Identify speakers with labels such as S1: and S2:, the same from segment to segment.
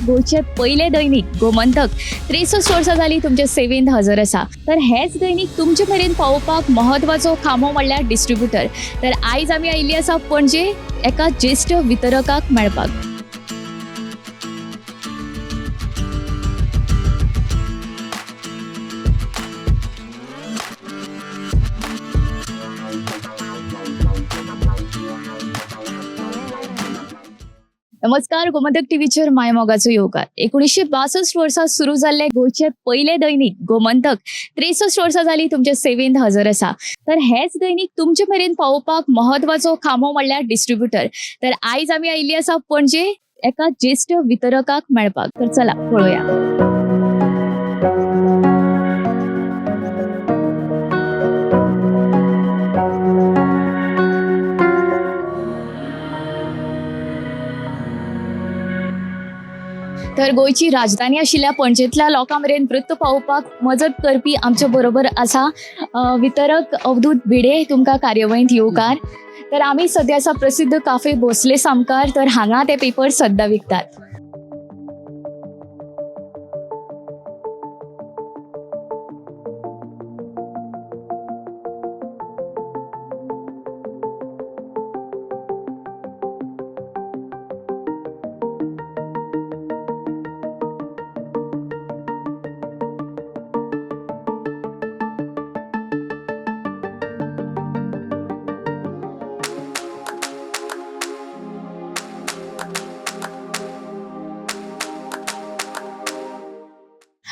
S1: गोंयचें पयलें दैनिक गोमंतक 63 वर्सां जालीं तुमचे सेवेंत हजर आसा. तर हेच दैनिक तुमचे मेरेन पावोवपाक म्हत्वाचो खांबो म्हणल्यार डिस्ट्रिब्युटर. तर आयज आमी आयिल्ली आसा पणजे एका ज्येश्ठ वितरकाक मेळपाक. नमस्कार, गोमंतक टीव्हीचेर माय मोगाचो येवकार. 1962 वर्सा सुरू जाल्लें गोंयचें पयलें दैनिक गोमंतक 63 वर्सां जालीं तुमचे सेवेंत हजर आसा. तर हेच दैनिक तुमचे मेरेन पावोवपाक म्हत्वाचो खांबो म्हणल्यार डिस्ट्रिब्युटर. तर आयज आमी आयिल्ली आसा पणजे एका ज्येश्ठ वितरकाक मेळपाक. तर चला पळोवया. तर गोंयची राजधानी आशिल्ल्या पणजेंतल्या लोकां मेरेन वृत्त पावोवपाक मजत करपी आमचे बरोबर आसा वितरक अवधूत भिडे. तुमकां कार्यावळींत येवकार. तर आमी सद्या आसा प्रसिद्ध काफे भोसले सामकार. तर हांगा ते पेपर सद्दां विकतात.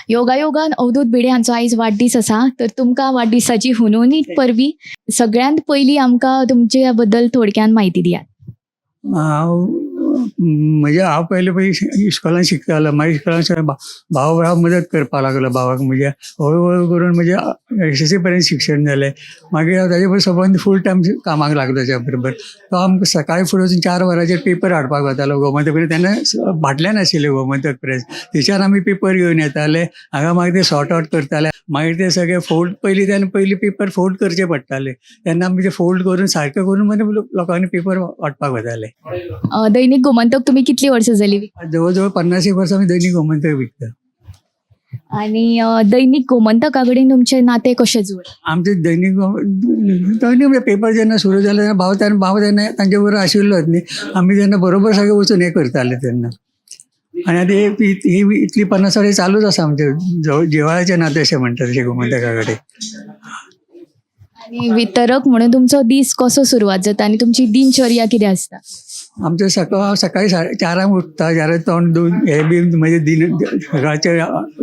S1: योगायोगान अवधूत भिडे हांचो आयज वाडदीस आसा. तर तुमकां वाडदिसाची हुनहुनीत परबी. सगळ्यांत पयलीं आमकां तुमचे बद्दल थोडक्यान म्हायती दियात.
S2: हांव म्हणजे हांव पयले पयलीं इस्कॉलान शिकतालो. मागीर इस्कॉलान भाव भाव मदत करपाक लागलो भावाक. म्हज्या हळू हळू करून म्हजें एसएससी पर्यंत शिक्षण जालें. मागीर हांव ताजे बरोबर सबंद फूल टायम कामाक लागलो. ताच्या बरोबर तो आमकां सकाळी फुडें वचून 4 वरांचेर पेपर हाडपाक वतालो गोमंतक प्रेस. तेन्ना भाटल्यान आशिल्लें गोमंतक प्रेस. थंयच्यान आमी पेपर घेवन येताले हांगा. मागीर ते सॉर्ट आवट करताले. मागीर ते सगळे फोल्ड पयलीं, तेन्ना पयलीं पेपर फोल्ड करचे पडटाले. तेन्ना आमी ते फोल्ड करून सारके करून मागीर लोकांनी पेपर वांटपाक वताले.
S1: दैनिक गोमंतक तुमी कितलीं वर्सां जालीं विकतात?
S2: जवळ जवळ 50 एक वर्सां आमी दैनिक गोमंतक विकता.
S1: आनी दैनिक गोमंतका कडेन तुमचें नातें कशें जुळ्ळें?
S2: आमचे दैनिक दैनिक म्हणजे पेपर जेन्ना सुरू जाले तेन्ना भाव तेन्ना भाव तेन्ना तांचे बरोबर आशिल्लोच न्ही. आमी तेन्ना बरोबर सगळे वचून हें करताले तेन्ना. आनी आतां ही इतली 50 वर्सां चालूच आसा आमचें जवळ जिवाळ्याचें नातें अशें म्हणटा तशें गोमंतका कडेन.
S1: आनी वितरक म्हणून तुमचो दीस कसो सुरवात जाता आनी तुमची दिनचर्या कितें आसता?
S2: आमचें सकाळ सकाळी 4:30 उठता. 4 तोंड धुवन हे बी म्हणजे दिन सकाळचे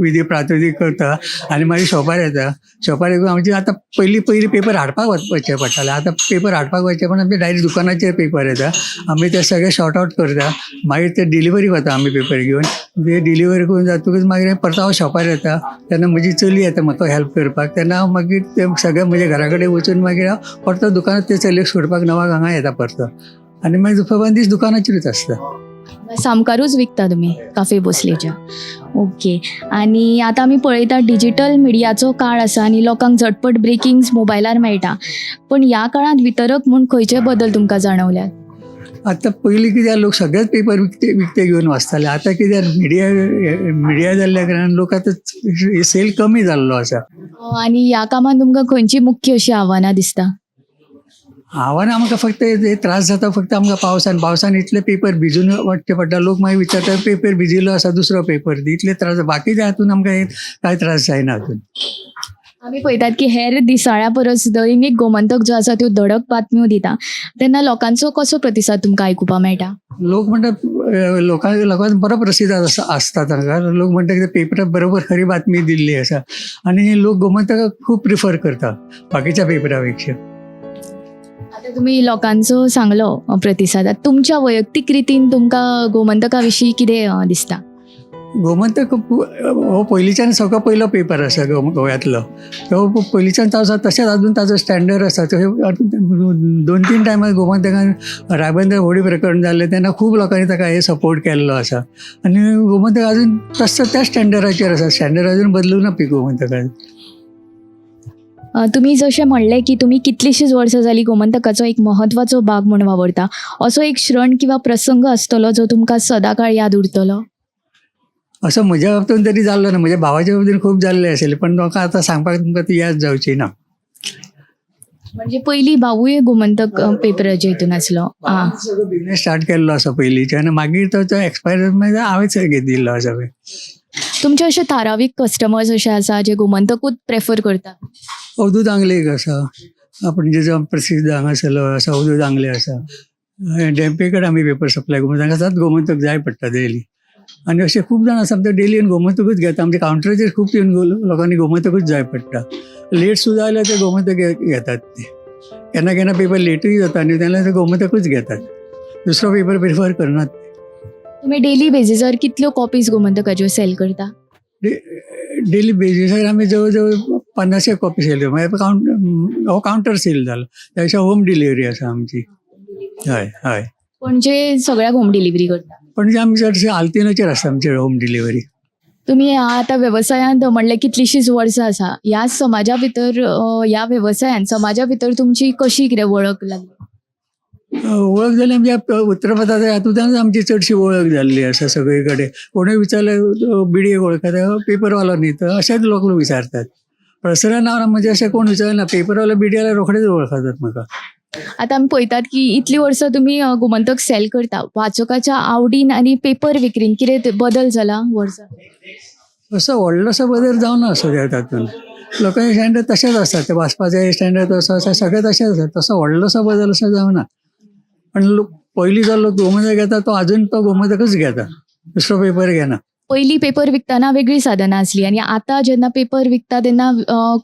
S2: विधी प्रातविधी करता आनी मागीर शॉपार येता. शॉपार येवन आमची आतां पयलीं पयलीं पेपर हाडपाक वचचें पडटालें. आतां पेपर हाडपाक वचचें पण आमचे डायरेक्ट दुकानाचेर पेपर येता. आमी ते सगळे सॉर्ट आवट करता. मागीर ते डिलिव्हरी वता आमी पेपर घेवन. ते डिलिव्हरी करून जातकूच मागीर परत हांव शॉपार येता. तेन्ना म्हजी चली येता म्हाका हेल्प करपाक. तेन्ना हांव मागीर ते सगळे म्हज्या घरा कडेन वचून मागीर हांव परतो दुकानात ते चलयेक सोडपाक 9 हांगा येता परतो. आनी मागीर सबंद दीस दुकानाचेरूच आसता.
S1: सामकारूच विकता तुमी काफे भोसलेच्या. ओके. आनी आतां आमी पळयता डिजिटल मिडियाचो काळ आसा आनी लोकांक झटपट ब्रेकिंग्स मोबायलार मेळटा. पूण ह्या काळांत वितरक म्हूण खंयचे बदल तुमकां जाणवल्यात?
S2: आतां पयलीं कित्याक लोक सगळेच पेपर विकते विकते घेवन वाचताले. आतां कित्याक मिडिया मिडिया जाल्ल्या कारणान लोक आतां सेल कमी जाल्लो आसा.
S1: आनी ह्या कामांत तुमकां खंयची मुख्य अशी आव्हानां दिसता?
S2: आव्हानां आमकां फक्त हे त्रास जाता फक्त आमकां पावसान. पावसान इतले पेपर भिजून वाडचे पडटा. लोक मागीर विचारता पेपर भिजिल्लो आसा दुसरो पेपर दी. इतले त्रास, बाकीच्या हातून आमकां हे कांय त्रास जायना हातून.
S1: आमी पळयतात की हेर दिसाळ्या परस दैनिक गोमंतक जो आसा त्यो धडक बातम्यो दिता. तेन्ना लोकांचो कसो प्रतिसाद तुमकां आयकुपाक मेळटा?
S2: लोक म्हणटात लोकांक लोकांक बरो प्रतिसाद आसता तांकां. लोक म्हणटा की पेपरार बरोबर खरी बातमी दिल्ली आसा आनी लोक गोमंतकाक खूब प्रिफर करता बाकीच्या पेपरा पेक्षा.
S1: आतां तुमी लोकांचो सांगलो प्रतिसाद. आतां तुमच्या वैयक्तीक रितीन तुमकां गोमंतका विशीं कितें दिसता?
S2: गोमंतक हो पयलींच्यान सगळो पयलो पेपर आसा गोंयांतलो. तो पयलींच्यान तो तशेंच अजून ताजो स्टँडर्ड आसा. 2-3 टायमार गोमंतकान रायबंदर होडी प्रकरण जाल्लें तेन्ना खूब लोकांनी ताका हे सपोर्ट केल्लो आसा. आनी गोमंतक अजून तसो त्या स्टँडर्डाचेर आसा. स्टँडर्ड अजून बदलूं ना पी गोमंतकान.
S1: तुमी जशें म्हणलें की तुमी कितलींशींच वर्सां जालीं गोमंतकाचो एक म्हत्वाचो भाग म्हूण वावरता. असो एक क्षण किंवा प्रसंग आसतलो जो तुमकां सदांकाळ याद उरतलो?
S2: असो म्हज्या बाबतीन तरी जाल्लो ना, म्हज्या भावाच्या बाबतीन खूब जाल्ले आशिल्ले, पण म्हाका आतां सांगपाक तुमकां ती याद जावची ना.
S1: म्हणजे पयलीं भावूय गोमंतक पेपराच्या हितून आसलो आं.
S2: सगळो बिजनेस स्टार्ट केल्लो आसा पयलींच्यान आनी मागीर तो तो एक्सपायर मागीर हांवेंच घेतिल्लो आसा पळय.
S1: तुमचे अशे थारावीक कस्टमर्स अशे आसा जे गोमंतकूच प्रेफर करता?
S2: अवधूत आंगले एक आसा, पणजेचो प्रसिद्ध हांगासरलो आसा अवधूत आंगले आसा. डेंपे कडेन आमी पेपर सप्लाय करून तांकां सदांच गोमंतक जाय पडटा डेली. आनी अशे खूब जाण आसा आमचे डेली येवन गोमंतकूच घेता. आमच्या कावंटराचेर खूब येवन लोकांनी गोमंतकूच जाय पडटा. लेट सुद्दां जाल्यार ते गोमंतक घेतात ते. केन्ना केन्ना पेपर लेटूय जाता न्ही, तेन्ना ते गोमंतकूच घेतात, दुसरो पेपर प्रिफर करनात.
S1: तुमी डेली बेजीसार कितल्यो कॉपीज गोमंतकाच्यो सेल करता?
S2: डेली बेजीसार आमी जवळ जवळ 50 कॉपी सेल करता. मागीर कावंट हो कावंटर सेल जालो, त्या पेक्षा होम डिलिव्हरी आसा आमची. हय हय.
S1: पणजे सगळ्याक होम डिलिव्हरी करता?
S2: पणजे आमी चडशे आल्तिनोचेर आसा आमची होम डिलिव्हरी.
S1: तुमी ह्या आतां वेवसायांत म्हणल्यार कितलींशींच वर्सां आसा, ह्या समाजा भितर ह्या वेवसायान समाजा भितर तुमची कशी कितें वळख लागली?
S2: वळख जाली आमच्या वृत्तपत्राच्या हातूंतल्यानच आमची चडशी वळख जाल्ली आसा सगळे कडेन. कोणूय विचारले बिडयेक वळखता, पेपरवालो न्ही तर अशेंच लोक विचारतात. पर्सनल नांव म्हणजे अशें कोण विचारना, पेपरवालो बिडी जाल्यार रोखडेच वळखतात म्हाका.
S1: आतां आमी पळयतात की इतलीं वर्सां तुमी गोमंतक सेल करता, वाचकाच्या आवडीन आनी पेपर विक्रीन कितें बदल जाला वर्सां?
S2: असो व्हडलोसो बदल जावना असो त्या तातूंत. लोकांचे स्टँडर्ड तशेंच आसा, ते वाचपाचे स्टँडर्ड तसो आसा, सगळें तशेंच आसा, तसो व्हडलोसो बदल असो जावना. पण लोक पयलीं जो लोक गोमंतक घेता तो आजून तो गोमंतकच घेता, दुसरो पेपर घेना.
S1: पयलीं पेपर विकतना वेगळीं साधनां आसलीं आनी आतां जेन्ना पेपर विकता तेन्ना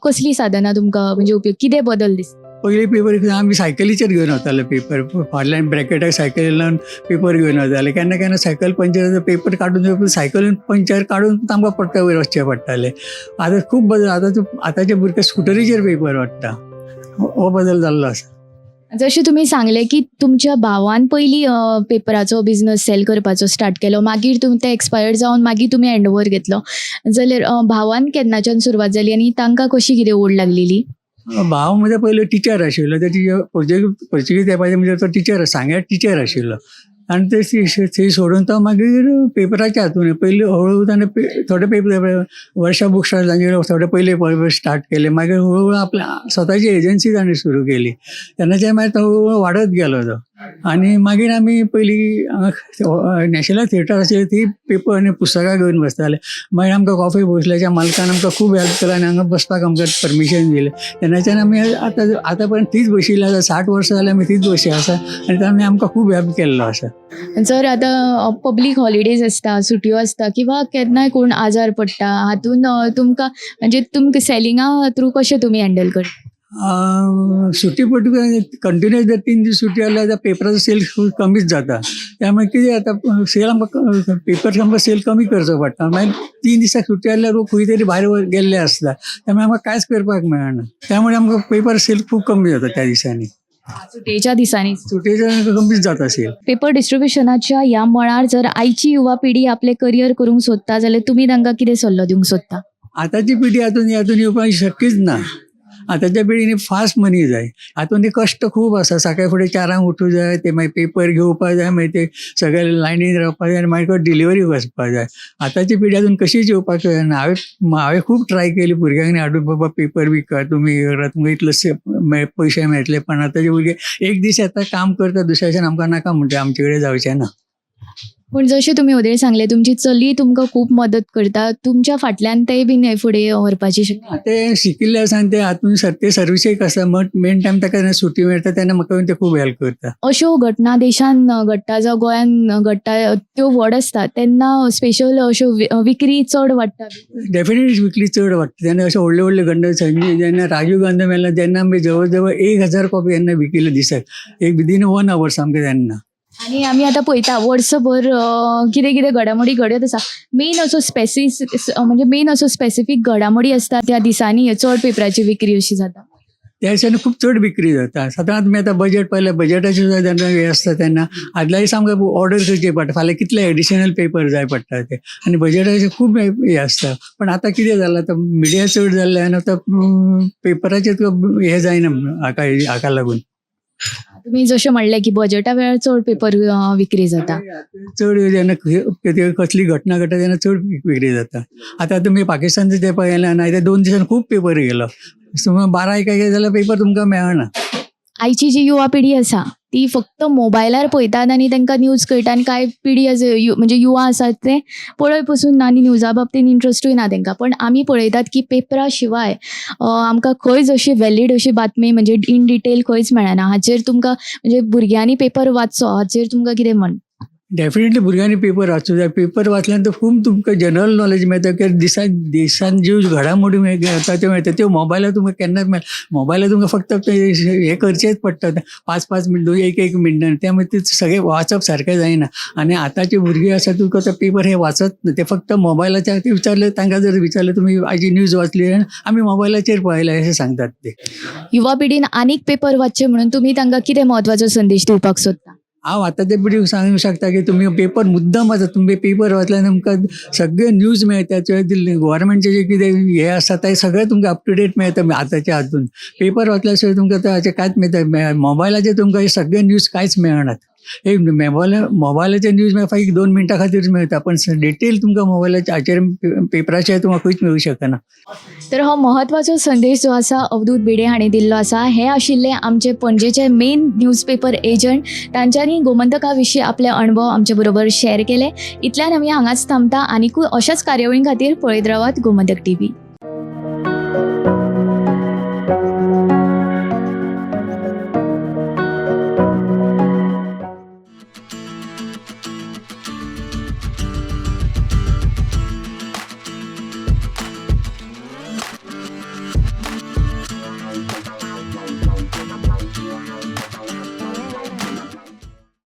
S1: कसलीं साधनां तुमकां म्हणजे उपयोग कितें बदल दिसता?
S2: पयलीं पेपर आमी सायकलीचेर घेवन वताले पेपर, फाटल्यान ब्रॅकेटाक सायकली लावन पेपर घेवन वताले. केन्ना केन्ना सायकल पंचर जाता, पेपर काडून सायकलीन पंचर काडून तांकां पडटा वयर वचचें पडटालें. आतां खूब बदल, आतां आतांचे भुरगे स्कुटरीचेर पेपर वाडटा, हो बदल जाल्लो आसा.
S1: जशें तुमी सांगलें की तुमच्या भावान पयलीं पेपराचो बिजनस सेल करपाचो स्टार्ट केलो, मागीर तुमी ते एक्सपायर्ड जावन मागीर तुमी हँडओवर घेतलो, जाल्यार भावान केन्नाच्यान सुरवात जाली आनी तांकां कशी कितें ओड लागलेली?
S2: भाव म्हजो पयलो टिचर आशिल्लो, ते टिचर पोर्चुगीज तेंपाचेर म्हणजे तो टिचर, सांग्यार टिचर आशिल्लो. आनी ते थंय सोडून तो मागीर पेपराच्या हातून पयलीं हळू ताणें थोडे पेपर वर्षा बूक स्टॉल तांचे थोडे पयले पेपर स्टार्ट केले. मागीर हळूहळू आपल्या स्वताची एजन्सी ताणें सुरू केली, तेन्नाच्यान मागीर तो हळूहळू वाडत गेलो तो. आनी मागीर आमी पयलीं हांगा नॅशनल थिएटर आशिल्लें, ती पेपर आनी पुस्तकां घेवन बसताले. मागीर आमकां कॉफी भोसल्याच्या मालकान आमकां खूब हेल्प केला आनी हांगा बसपाक आमकां परमिशन दिलें. तेन्नाच्यान आमी आतां आतां पर्यंत तीच बशिल्ली आसा, 60 वर्सां जालीं आमी तीच बशी आसा आनी ताणें आमकां खूब हेल्प केल्लो आसा.
S1: जर आतां पब्लीक हॉलिडेज आसता, सुटयो आसता किंवा केन्नाय कोण आजार पडटा, हातून तुमकां म्हणजे तुमकां सेलिंगा थ्रू कशें तुमी हँडल करता?
S2: सुटी पडटकच कंटिन्युअस जर 3 दीस सुटी आसली जाल्यार पेपराचो सेल खूब कमीच जाता. त्यामुळे कितें जाता, सेल आमकां पेपर आमकां सेल कमी करचो पडटा. मागीर 3 दिसाक सुटी आसल्यार लोक खंय तरी भायर गेल्ले आसता, त्यामुळे आमकां कांयच करपाक मेळना. त्यामुळे आमकां पेपर सेल खूब कमी जाता त्या दिसांनी,
S1: सुटयेच्या दिसांनी.
S2: सुटयेच्या कमीच जाता सेल.
S1: पेपर डिस्ट्रिब्युशनाच्या ह्या मळार जर आयची युवा पिढी आपलें करियर करूंक सोदता जाल्यार तुमी तांकां कितें सल्लो दिवंक सोदता?
S2: आतांची पिढी हातून हातून येवपाक शक्यच ना. आतांच्या पिढीने फास्ट मनी जाय, हातून ते कश्ट खूब आसा. सकाळी फुडें 4 उठूं जाय, ते मागीर पेपर घेवपाक जाय, मागीर ते सगळे लायनीन रावपाक जाय आनी मागीर डिलिव्हरी वचपाक जाय. आतांची पिढी अजून कशीच येवपाक जायना. हांवें खूब ट्राय केली भुरग्यांक हाडून, बाबा पेपर विका तुमी, तुमकां इतले पयशे मेळटले. पण आतांचे भुरगे एक दीस येता काम करता, दुसऱ्या दिसान आमकां नाका म्हणटा, आमचे कडेन जावचें ना.
S1: पूण जशें तुमी वदेर सांगलें तुमची चली तुमकां खूब मदत करता, तुमच्या फाटल्यान तेय बीन हें फुडें व्हरपाची शक्य?
S2: ते शिकिल्ले आसा आनी ते हातून ते सर्विसेक आसा, मेन टायम ताका जेन्ना सुटी मेळटा तेन्ना म्हाका ते खूब हेल्प करता.
S1: अश्यो घटना देशान घडटा जावं गोंयान घडटा त्यो व्हड आसता तेन्ना स्पेशल अश्यो विक्री चड वाडटा?
S2: डेफिनेटली विक्री चड वाडटा तेन्ना. अशे व्हडले व्हडले गंड जेन्ना राजीव गांधी मेला तेन्ना आमी जवळ जवळ 1000 कॉपी तेन्ना विकिल्ले दिसाक, एक विदीन 1 our सामकें तेन्ना.
S1: आनी आमी आतां पळयता वर्सभर कितें कितें घडामोडी घडत आसा. मेन असो म्हणजे मेन असो स्पेसिफीक घडामोडी आसता त्या दिसांनी चड पेपराची विक्री अशी जाता.
S2: त्या दिसांनी खूब चड विक्री जाता. सदांच आमी आतां बजेट पळयल्यार बजेटाचे सुद्दां जेन्ना हें आसता तेन्ना आदल्या दिसा आमकां ऑर्डर करची पडटा, फाल्यां कितले एडिशनल पेपर जाय पडटा ते, आनी बजेटाचे खूब हें आसता. पण आतां कितें जालां, आतां मिडिया चड जाल्ल्यान आतां पेपराचेर हें जायना हाका लागून.
S1: तुमी जशें म्हणलें की बजेटा वेळार चड पेपर विक्री जाता.
S2: चड जेन्ना कितें कसली घटना घडटा तेन्ना चड विक्री जाता. आतां तुमी पाकिस्तानचें तें पळयलें ना, ते 2 दिसान खूब पेपर गेलो. सुमार 12 एक जाल्यार पेपर तुमकां मेळना.
S1: आयची जी युवा पिढी आसा ती फक्त मोबायलार पळयतात आनी तांकां न्यूज कळटा आनी कांय पिढी आसा म्हणजे युवा आसात ते पळय पसून ना आनी न्यूजा बाबतीन इंट्रस्टूय ना तांकां. पण आमी पळयतात की पेपरा शिवाय आमकां खंयच अशी व्हॅलीड अशी बातमी म्हणजे इन डिटेल खंयच मेळना. हाचेर तुमकां म्हणजे भुरग्यांनी पेपर वाचचो हाचेर तुमकां कितें म्हण?
S2: डेफिनेटली भुरग्यांनी पेपर वाचूंक जाय. पेपर वाचल्यान तर खूब तुमकां जनरल नॉलेज मेळटा की दिसान दिसान ज्यो घडामोडी जाता त्यो मेळटा. त्यो मोबायलार तुमकां केन्नाच मेळना. मोबायलार तुमकां फक्त ते हें करचेंच पडटा, 5-5 मिनटां 1-1 मिनटान, त्यामुळे ते सगळें वाचप सारकें जायना. आनी आतांची भुरगीं आसा तुका ते पेपर हे वाचत ना, ते फक्त मोबायलाचेर ते विचारले, तांकां जर विचारलें तुमी आयची न्यूज वाचली, आमी मोबायलाचेर पळयलें अशें सांगतात ते.
S1: युवा पिढीन आनीक पेपर वाचचे म्हणून तुमी तांकां कितें म्हत्वाचो संदेश दिवपाक सोदता?
S2: हांव आतांच्या पिढीक सांगूंक शकता की तुमी पेपर मुद्दम वाचा. तुमी पेपर वाचल्यार तुमकां सगळे न्यूज मेळटा. गव्हर्मेंटचे जे कितें हें आसा तें सगळें तुमकां अप टू डेट मेळटा आतांच्या हातून. पेपर वाचल्या शिवाय तुमकां ताचें कांयच मेळटा. मोबायलाचेर तुमकां हे सगळे न्यूज कांयच मेळनात. हे मोबायलाचे न्यूज मेळपाक 1-2 मिनटां खातीर मेळटा, पण डिटेल तुमकां मोबायलाचेर हाचेर पेपराचेर तुमकां खंयच मेळूंक शकना.
S1: तर हो म्हत्वाचो संदेश जो आसा अवधूत भिडे हांणी दिल्लो आसा. हे आशिल्ले आमचे पणजेचे मेन न्यूजपेपर एजंट. तांच्यांनी गोमंतका विशीं आपले अणभव आमचे बरोबर शेअर केले. इतल्यान आमी हांगाच थांबता. आनिकूय अशाच कार्यावळीं खातीर पळयत रावात गोमंतक टीव्ही.